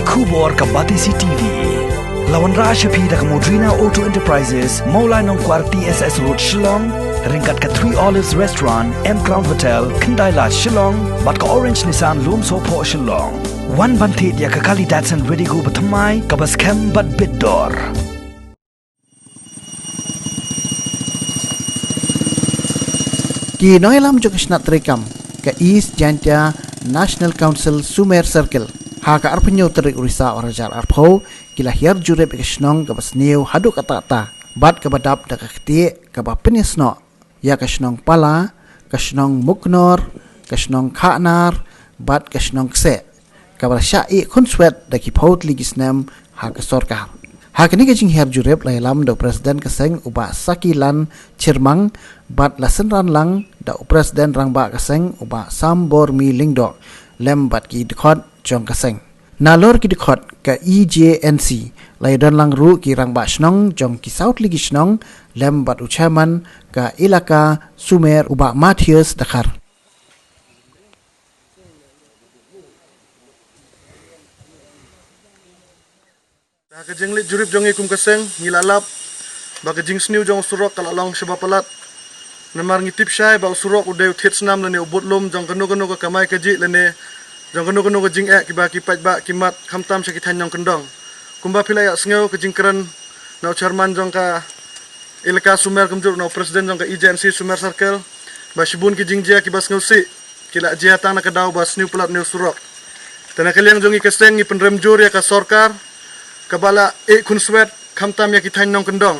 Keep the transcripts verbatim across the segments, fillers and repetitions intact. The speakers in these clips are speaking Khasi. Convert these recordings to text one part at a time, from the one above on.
Khubor ka Batesi T V. La wanrah sha phi da ka Modrina Auto Enterprises, Mawlai Nongkwar T S S Road Shillong, ryngkat ka Three Olives Restaurant, M Crown Hotel, Khyndai Lad Shillong, bad ka Orange Nissan Lumsohphoh Shillong. Wan ban thied ïa ka kali Datsun Redigo bathymmai kaba skhem bad bit dor. Ki nongïalam jong ka shnat treikam ka East Jaintia National Council Sumer Circle ha ka arphew tarik u Risaw arhajar arphew ki la hiar jurip ïa ka shnong kaba sniew haduh katta katta bad kaba dap da ka ktieh kaba pynïasnoh ïa ka shnong Pala, ka shnong Muknor, ka shnong Khahnar bad ka shnong Kseh, kaba la shah ïeh khunswet da ki phew tylli ki snem ha ka sorkar. Ha kane ka jinghiar jurip la ïalam da u President ka seng u Bah Sakilan Chyrmang bad la synran lang da u President Rangbah ka seng u Bah Sambormi Lyngdoh lem bad ki dkhot jong ka seng. Nalor ki dkhot ka E J N C la ïadon lang ruh ki rangbah shnong jong ki saw tylli ki shnong lem bad u Chairman ka Elaka Sumer u Bah Matthias Dkhar. Ha ka jingleit jurip jong ngi kum ka seng ngi la lap ba ka jingsniew jong u surok ka la long shibun palat. Namar ngi tip shai ba u surok u dei u thied snam lane u budlum jong kano kano ka kamai kajih lane jong kano kano ka jingeh kiba ki paidbah ki mad khamtam sha ki thaiñ nongkyndong. Kumba phi la ïohsngew ka jingkren na u Chairman jong ka Elaka Sumer kumjuh na u President jong ka E J N C Sumer Circle ba shibun ki jingjia kiba sngewsih ki la jia tang na ka daw ba sniew palat une u surok. Te na ka liang jong ngi ka seng ngi pynrem jur ïa ka sorkar kaba la ïeh khunswet khamtam ïa ki thaiñ nongkyndong.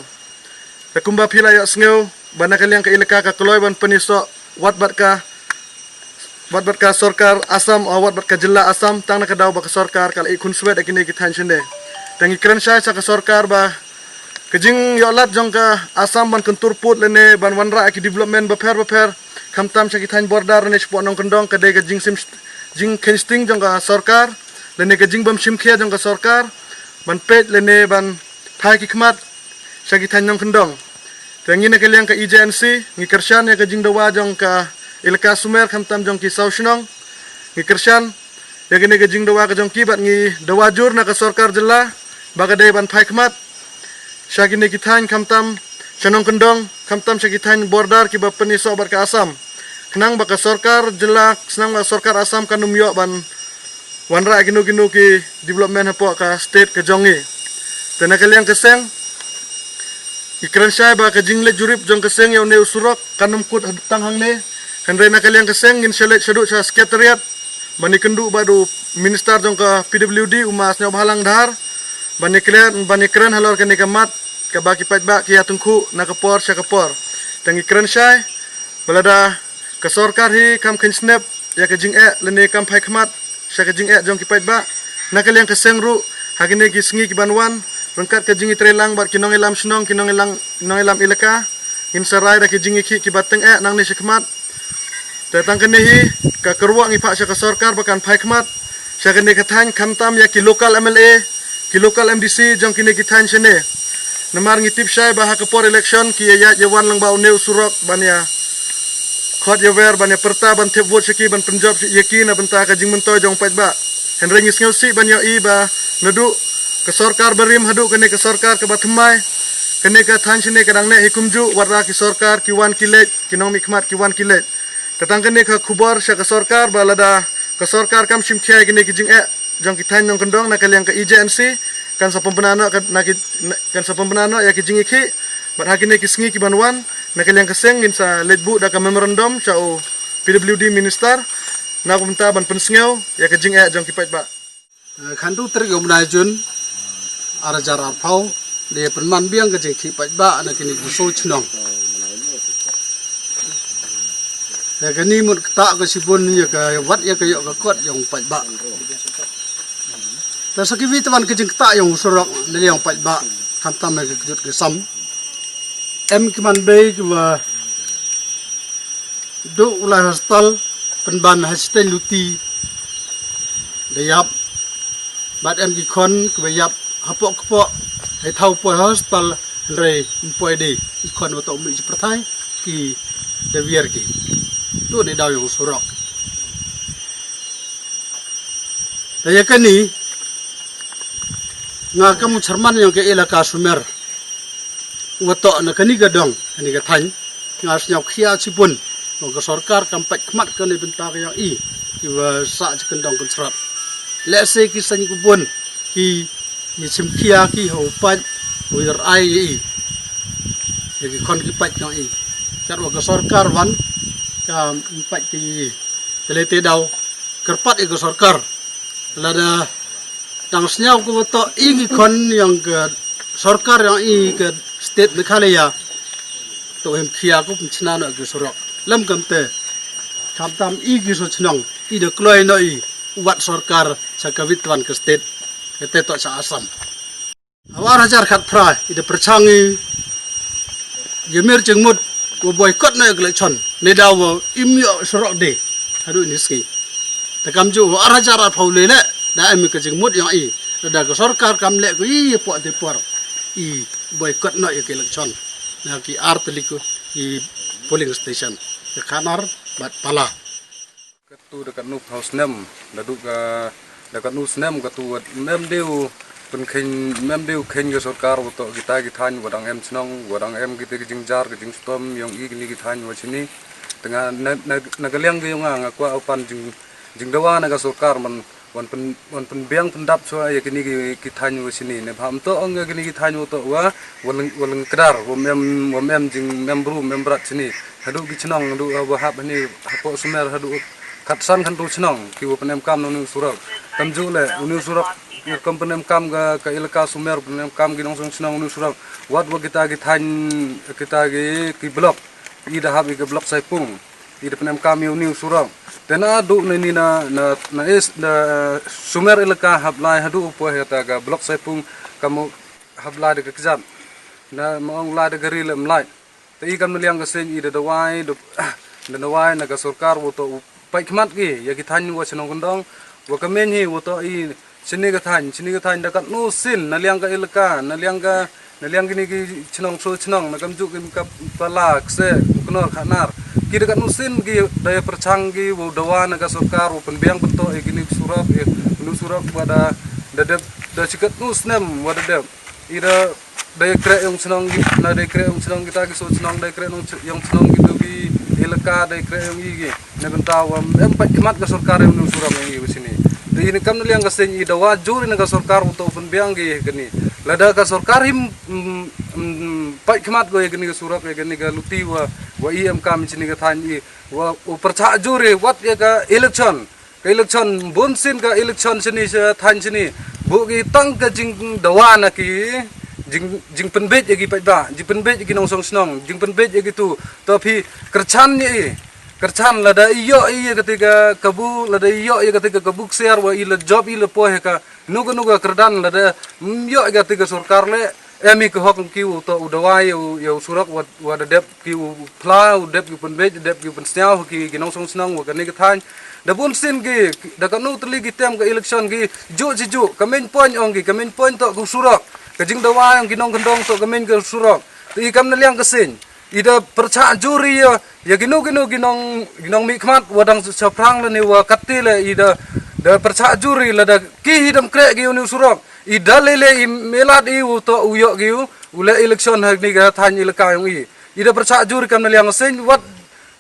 Te kumba phi la ïohsngew ba na ka liang ka Elaka ka kloi ban pynïasoh wat bad ka wat bad ka sorkar Assam, wat bad ka jylla Assam, tang na ka daw ba ka sorkar ka la ïeh khunswet ïa kine ki thaiñ shane. Te ngi kren shai sha ka sorkar ba ka jingïohlad jong ka Assam ban kyntur pud lane ban wanrah ïa ki development bapher bapher khamtam sha ki thaiñ border lane shapoh nongkyndong ka dei ka jingsim jingkheiñ sting jong ka sorkar lane ka jingbym shim khia jong ka sorkar ban peit lane ban phai ki khmat sha ki thaiñ nongkyndong. Te ngi na ka liang ka E J N C ngi kyrshan ïa ka jingdawa jong ka Elaka Sumer khamtam jong ki saw shnong. Ngi kyrshan ïa kane ka jingdawa ka jong ki bad ngi dawa jur na ka sorkar jylla ba ka dei ban phai khmat sha kine ki thaiñ khamtam sha nongkyndong khamtam sha ki thaiñ border kiba pynïasoh bad ka Assam. Khnang ba ka sorkar jylla, khnang ba ka sorkar Assam kan ym ïoh ban wanrah kino kino ki development hapoh ka state ka jong ngi. Te na ka liang ka seng ngi kren shai ba ka jingleit jurip jong ka seng ïa une u surok kan ym kut tang hangne. Hynrei na ka liang ka seng ngin sa leit shaduh sha secretariat ban ïakynduh bad u minister jong ka P W D u Ma Sniawbhalang Dhar ban ïakren, ban ïakren halor kane ka mat kaba ki paidbah ki ïatyngkhuh na ka por sha ka por. Te ngi kren shai ba lada ka sorkar hi kam kheiñ snep ïa ka jingeh lane kam phai khmat sha ka jingeh jong ki paidbah, na ka liang ka seng ruh ha kine ki sngi ki ban wan ryngkat ka jingïatreilang bad ki nongïalam shnong, ki nongïalam, nongïalam Elaka, ngin sa rai da ki jingïakhih kiba tyngeh nangne sha khmat. Te tang kane hi ka kyrwoh ngi phah sha ka sorkar ba kan phai khmat sha kane ka thaiñ khamtam ïa ki local M L A, ki local M D C jong kine ki thaiñ shane. Namar ngi tip shai ba ha ka por election ki ïa ïaid ïa wan lang bad une u surok ban ïa khot ïa wer ban ïa pyrta ban thep vote sha ki ban pynjop ïa ki na bynta ka jingmyntoi jong paidbah. Hynrei ngi sngewsih ban ïohi ba naduh ka sorkar barim haduh kane ka sorkar kaba thymmai, kane ka thaiñ shane ka dang neh hi kumjuh, wat la ki sorkar ki wan ki leit, ki nongmihkhmat ki wan ki leit. Te tang kane ka khubor sha ka sorkar ba lada ka sorkar kam shim khia ïa kine ki jingeh jong ki thaiñ nongkyndong na ka liang ka E J N C kan sa pynbna noh ka, na ki, na, kan sa pynbna noh ïa ki jingïakhih bad ha kine ki sngi ki ban wan na ka liang ka seng ngin sa leit buh da ka memorandum sha u P W D minister na ka bynta ban pynsngew ïa ka jingeh jong ki paidbah. Eh, khatduh tarik u bnai Jun, ar hajar arphew, dei pynman biang ka jingkhih paidbah na kine ki saw shnong. Te kane mut ktah ka shibun ïa ka wat ïa ka ïoh ka kot jong paidbah. Te sa kiwei tang ka jingktah jong u surok na liang paidbah, khamtam ïa ka kjut ka sam. Em ki man bei kiba duh u lai hospital pynban ha shiteng luti da ïap. Bad em ki khon kiba ïap hapoh kpoh, hei thaw poi hospital hynrei ym poi de, ki khon ba toh mih shi pyrthai ki da wiar ki. Duh ne daw ïa u surok. Te ïa kane Nga kam u chairman yong ka elaka Sumer, wa toh na kani ka dong, kani ka thaiñ, nga sñiaw khia chibun wa ka sorkar kam pait khmat kani bynta ka yong i, ki wa sa chi kyndong kynsrat. Lehse ki saiñ ku bun ki, ki chim khia ki ho pait, u yar ai i, ya ki khon ki pait yong i. Kat wa ka sorkar wan ka pait ki i. Te lei te daw kyrpad i ka sorkar, lada dang sñiaw ku wa toh i ki khon yong ka sorkar yong i ka state Meghalaya, to hem khia ku pynchna no ki surok. Lam kam te, kam tam i ki so chnong i da kloi no i, wat sorkar cha ka wit wan ka state, ka te to cha Assam. Hawa ar hajar khat phra i da pyrchang i, ya mir jingmut wa boycott na election, ne da wa im yo surok de, haduh ni ski. Te kam ju wa ar hajar ar phaw le le, da em ka jingmut yong i, da ka sorkar kam le ku i po de por, i boycott no i ka election. Na ki ar tali ku i polling station, ka Khanar bad Pala. Katu da katnu phaw snem, da du ka, da katnu snem katu wat mem deu, pynkheiñ mem deu kheiñ ka sorkar wa toh kita ki thaiñ wa dang em chnong, wa dang em kita ki jingjar, ka jingstom, yong i kini ki thaiñ wa chini. Tengah na, na, na ka liang ka yong nga, nga kwah u pan jing, jingdawa na ka sorkar man, wan pyn, wan pynbiang pyndap chwa ya kini ki, ki thaiñ wa chini. Ne bha am toh ong ya kini ki thaiñ wa toh wa, wa leng, wa leng kdar, wa mem, wa mem jing mem bru, mem brat chini. Haduh ki chnong, haduh, ah, wa hap hani, hapoh Sumer, haduh khatsan khantu chnong, ki wa pynemkam na uni u surok. Kam ju le, uni u surok, kam pynemkam ka, ka elaka Sumer, pynemkam ki nongsong chnong uni u surok. Wat wa kita ki thaiñ, kita ki, ki block. I da hap i ka block Saipung. I da pynemkam ya uni u surok. Te na du na ni na, na, na is, na Sumer elaka hap lai haduh u poh ya ta ka block Saipung, kam u hap lai da ka kjat. Na ma ong lai da ka ri le mlai. Te i kam na liang ka seiñ i da dawai, da, da dawai na ka sorkar wa toh u pait khmat ki, ya ki thaiñ wa chnong kyndong, wa ka meiñ hi wa toh i chini ka thaiñ, chini ka thaiñ da katnu sin, na liang ka elaka, na liang ka, na liang kini ki chnong so chnong, na kam ju kini ka Pala, Kse, Knorr, Khanar. Ki da katnu sin ki da ya pyrchang ki, wa dawa na ka sorkar, wa pynbiang pyntoh ya kini surok, ya kini surok wa da, da dep, da chi katnu snem, wa da dep. I da, da ya kreh yong chnong ki, na da ya kreh yong chnong kita ki so chnong, da ya kreh yong ch-, yong chnong ki tu ki elaka, da ya kreh yong i ki. Na bynta wa em pait khmat ka sorkar yong uni u surok yong i wa chini. Te i ni kam na liang ka seiñ i dawa jur i na ka sorkar wa toh pynbiang ki kani. Lada ka sorkar him, mm, mm, pait khmat ko ya kani ka surok ya kani ka luti wa, wa i em kam chini ka thaiñ i, wa, u pyrchah jur i wat ya ka election. Ka election, bun sin ka election chini, cha thaiñ chini. Bu ki tang ka jingdawa na ki, jing, jingpynbeit ya ki paidbah, jingpynbeit ya ki nongsong chnong, jingpynbeit ya ki tu. To phi kyrchan ya i, kyrchan lada i yoh i ya kati ka kabu, lada i yoh ya kati ka kabu ksiar wa i la jop i la poh ya ka, nu ka nu ka kyrdan lada, mm, yoh ya kati ka sorkar le, em i ka hok ki u toh u dawai ya u, ya u surok wa, wa da dep ki u phla, u dep ki u pynbeit, u dep ki u pynsñiaw, ki, ki nongsong chnong, wa kani ka thaiñ. Da bun sin ki, da kanu tylli ki tem ka election ki, ju, ju, ju, ka main point ong ki, ka main point toh ka surok. Ka jingdawa yong ki nongkyndong toh ka main ka surok. Te i kam na liang ka seiñ. I da pyrchah jur i ya, ya kino kino ki nong, ki nongmihkhmat, wa dang shaphrang lane wa kati le, i da, da pyrchah jur i lada ki hi dam kreh ki uni u surok. I da lei lei i melat i u toh u yoh ki u, u leh election ha kani ka thaiñ elaka yong i. I da pyrchah jur i kam na liang seiñ wat,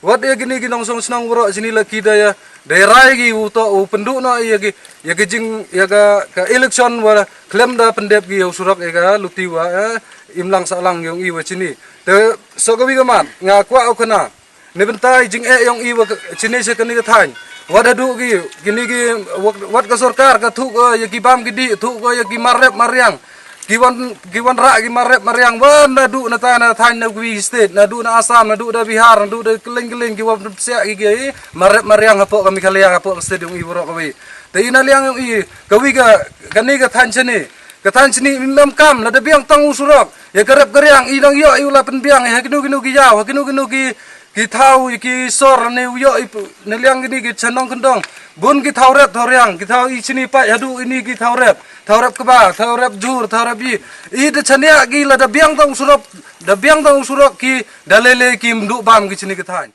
wat ya kini ki nongsong chnong waroh chini la ki da ya, da ya rai ki u toh u pynduh noh ya ki, ya ki jing, ya ka, ka election wa khlem da pyndep ki ya u surok ya ka luti wa, eh, imlang sahlang yong i wa chini. Te so ka wi ka mat, nga kwah u khana. Ni bynta i jingeh yong i wa ka, chini cha kani ka thaiñ. Wat haduh ki, kini ki, wat, wat ka sorkar ka thuh ko ya ki bam ki dih, thuh ko ya ki mar rep mar riang. Ki wan, ki wanrah ki mar rep mar riang, wan naduh na ta na thaiñ na wi state, naduh na Assam, naduh da Bihar, naduh da kylleng kylleng ki wan psiah ki, ki mar rep mar riang hapoh ka Meghalaya, hapoh ka state yong i waroh ka wi. Te i na liang yong i, ka wi ka, kani ka thaiñ chini. Ka thaiñ chini im em kam, lada biang tang u surok. Ya ka rep ka riang, i dang yoh i u la pynbiang, ha kino kino ki yaw, ha kino kino ki, ki thaw, ki sor, lane u yoh i pu-, na liang kini ki cha nongkyndong. Bun ki thaw rep, thaw riang, ki thaw i chini pait, haduh ini ki thaw rep. Thaw rep kba, thaw rep jhur, thaw rep i. I da chaniah ki lada biang tang u surok, da biang tang u surok ki, da lei lei kim duh bam ki chini ki thaiñ.